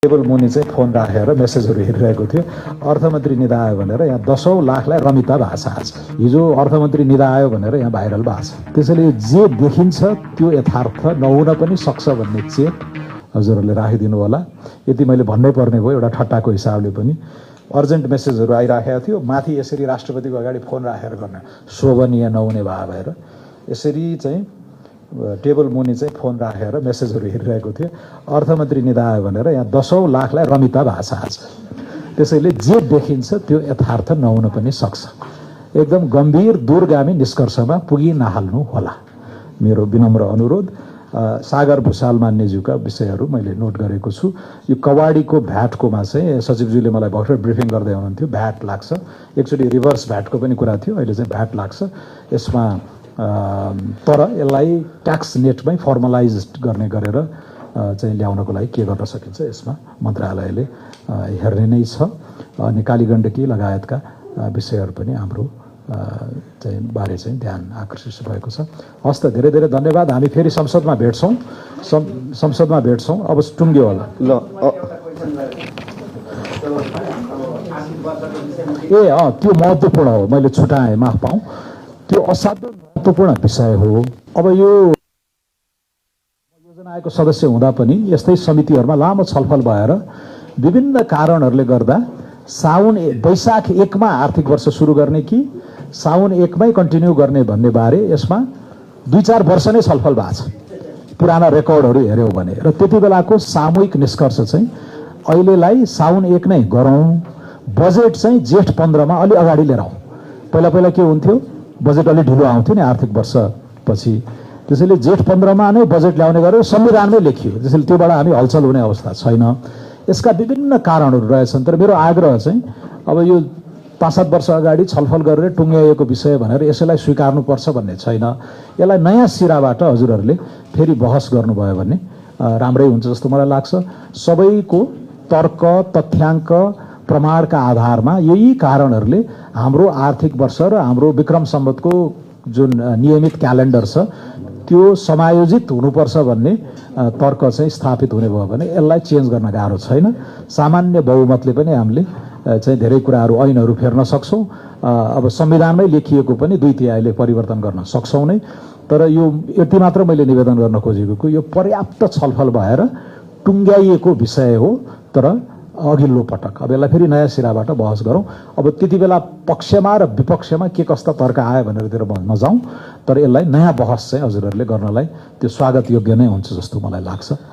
Table मुनि चाहिँ phone राखेर मेसेजहरू हेरिरहेको थियो। अर्थमन्त्री निदा आयो भनेर यहाँ 10औं लाखलाई रमिता भएको छ। आज हिजो अर्थमन्त्री निदा आयो भनेर यहाँ भाइरल भएको छ। त्यसैले जे देखिन्छ त्यो यथार्थ नहुन पनि सक्छ भन्ने चेत हजुरहरूले राखिदिनु होला। यति मैले भन्नै पर्ने भयो एउटा ठट्टाको हिसाबले पनि। अर्जेन्ट मेसेजहरू आइराखेको थियो, माथि यसरी राष्ट्रपतिको अगाडि फोन राखेर गर्ने शोभनीय नहुने भएर यसरी चाहिँ टेबल मुनि चाहिँ फोन राखेर मेसेजहरू हेरिरहेको थियो। अर्थमन्त्री निदा आयो भनेर यहाँ 10औं लाखलाई रमिता भएको छ। आज त्यसैले जे देखिन्छ त्यो यथार्थ नहुन पनि सक्छ। एकदम गम्भीर दूरगामी निष्कर्षमा पुगी नहाल्नु होला। मेरो विनम्र अनुरोध। सागर भुषाल मान्यज्यूका विषयहरू मैले नोट गरेको छु। यो कवाडीको भ्याटकोमा चाहिँ सचिवज्यूले मलाई भर्खर ब्रिफिङ गर्दै हुनुहुन्थ्यो। भ्याट लाग्छ, एकचोटि रिभर्स भ्याटको पनि कुरा थियो, अहिले चाहिँ भ्याट लाग्छ यसमा। तर यसलाई ट्याक्स नेटमै फर्मलाइज गर्ने गरेर चाहिँ ल्याउनको लागि के गर्न सकिन्छ यसमा मन्त्रालयले हेर्ने नै छ। नेपाली गण्डकी लगायतका विषयहरू पनि हाम्रो चाहिँ बारे चाहिँ ध्यान आकर्षित भएको छ। हस् त, धेरै धेरै धन्यवाद। हामी फेरि संसदमा भेट्छौँ। संसदमा भेट्छौँ। अब टुङ्ग्यो होला ल। त्यो महत्त्वपूर्ण हो, मैले छुटाएँ, माफ पाऊँ। त्यो असाध्यै महत्त्वपूर्ण विषय हो। अब यो योजना आयोगको सदस्य हुँदा पनि यस्तै समितिहरूमा लामो छलफल भएर विभिन्न कारणहरूले गर्दा वैशाख 1मा आर्थिक वर्ष सुरु गर्ने कि साउन 1मै कन्टिन्यू गर्ने भन्ने बारे यसमा 2-4 वर्ष नै छलफल भएको छ पुराना रेकर्डहरू हेऱ्यौँ भने। र त्यति बेलाको सामूहिक निष्कर्ष चाहिँ अहिलेलाई साउन 1 नै गरौँ, बजेट चाहिँ जेठ 15मा अलि अगाडि लिएर आउँ। पहिला के हुन्थ्यो, बजेट अलि ढिलो आउँथ्यो नि आर्थिक वर्ष पछि। त्यसैले जेठ 15मा नै बजेट ल्याउने गरेर संविधानमै लेखियो। त्यसैले त्योबाट हामी हलचल हुने अवस्था छैन। यसका विभिन्न कारणहरू रहेछन्। तर मेरो आग्रह चाहिँ अब यो 5-7 वर्ष अगाडि छलफल गरेर टुङ्ग्याइएको विषय भनेर यसैलाई स्वीकार्नुपर्छ भन्ने छैन। यसलाई नयाँ सिराबाट हजुरहरूले फेरि बहस गर्नुभयो भने राम्रै हुन्छ जस्तो मलाई लाग्छ। सबैको तर्क, तथ्याङ्क, प्रमाणका आधारमा यही कारणहरूले हाम्रो आर्थिक वर्ष र हाम्रो विक्रम सम्वतको जुन नियमित क्यालेन्डर छ त्यो समायोजित हुनुपर्छ भन्ने तर्क चाहिँ स्थापित हुने भयो भने यसलाई चेन्ज गर्न गाह्रो छैन। सामान्य बहुमतले पनि हामीले चाहिँ धेरै कुराहरू ऐनहरू फेर्न सक्छौँ। अब संविधानमै लेखिएको पनि 2/3 परिवर्तन गर्न सक्छौँ नै। तर यो यति मात्र मैले निवेदन गर्न खोजेको, यो पर्याप्त छलफल भएर टुङ्ग्याइएको विषय हो। तर अघिल्लो पटक अब यसलाई फेरि नयाँ सिराबाट बहस गरौँ। अब त्यति बेला पक्षमा र विपक्षमा के कस्ता तर्क आयो भनेर नजाउँ। तर यसलाई नयाँ बहस चाहिँ हजुरहरूले गर्नलाई त्यो स्वागत योग्य नै हुन्छ जस्तो मलाई लाग्छ।